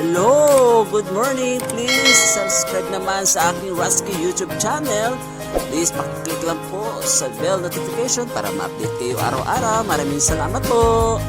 Hello! Good morning! Please subscribe naman sa aking Rasky YouTube channel. Please pakiclick lang po sa bell notification para ma-update kayo araw-araw. Maraming salamat po!